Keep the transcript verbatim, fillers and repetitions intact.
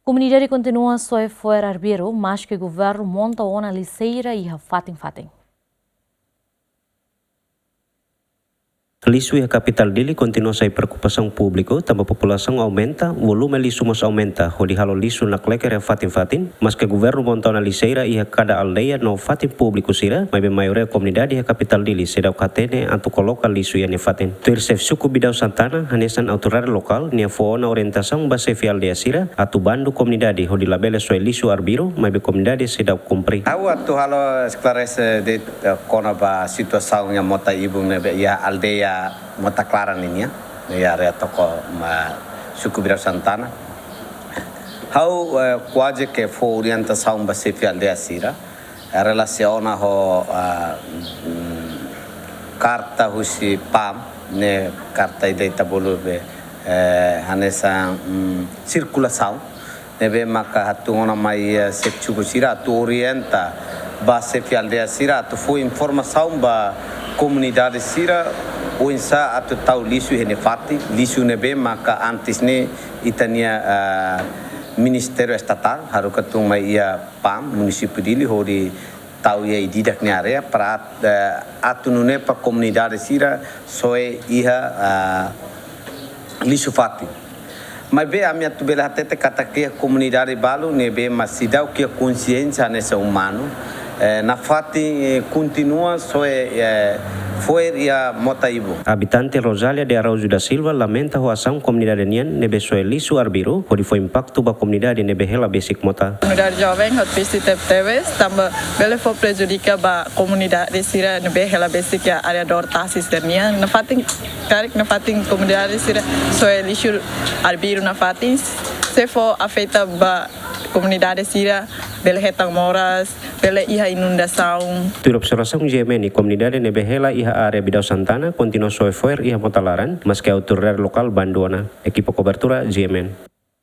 Komunidade kontinua soe fo'er arbiru, maske governu monta ona lixeira iha fatin-fatin. Lixu iha kapitál Dili kontinua sai preokupasaun públiku, tanba populasaun aumenta, volume lixu mós aumenta, hodi halo lixu nakleker iha fatin-fatin, maske governu monta ona lixeira iha kada aldeia no fatin públiku sira, maibé maioria komunidade iha kapitál Dili seidauk hatene atu koloka lixu iha nia fatin. Tuir xefe suku Bidau Santana, hanesan autoridade lokál, nia fó ona orientasaun ba xefe aldeia sira, atu bandu komunidade hodi labele soe lixu arbiru, maibé komunidade seidauk kumpre. Ha'u atu halo esklarese de'it, eh, kona-ba situasaun iha mota ibun ne'ebé iha aldeia Mota Klara nian, iha área toko mai suku Bidau Santana. Ha'u, eh, kuaze ke fó orientasaun ba xefe aldeia sira, eh, relasiona ho, ah, mm, karta husi PAM, ne'e karta ida ita bolu be, eh, hanesan, mm, sirkulasaun. Ne'ebé maka hatun ona mai, eh, xefe suku sira atu orienta ba xefe aldeia sira atu fó informasaun ba komunidade sira oinsá atu tau lixu iha nia fatin, lixu ne'ebé maka antes ne'e ita-nia, ah, Ministériu Estatál haruka tun mai iha PAM, munisípiu Dili, hodi tau iha ida-idak nia área para at-, eh, atu nune'e para komunidade sira soe iha, ah, lixu fatin. Maibé ami atu bele hatete katak iha komunidade balu ne'ebé mak seidauk iha konxiénsia hanesan umanu, eh, nafatin, eh, kontinua soe, eh, fo'er iha mota ibun. Abitante Rosália de Araújo da Silva lamenta ho asaun komunidade nian ne'ebé soe lixu arbiru, hodi fó impaktu ba komunidade ne'ebé hela besik mota. Komunidade joven hotu triste tebetebes, tanba bele fó prejudika ba komunidade sira ne'ebé hela besik iha arredór tasi sira-nian. Nafatin, karik nafatin komunidade sira soe lixu arbiru nafatin, sei fó afeta ba komunidade sira, bele hetan moras, bele iha inundasaun. Tuir observasaun GMN, komunidade ne'ebé hela iha área Bidau Santana kontinua soe fo'er iha mota laran, maske autoridade lokál bandu ona. Ekipa kobertura GMN.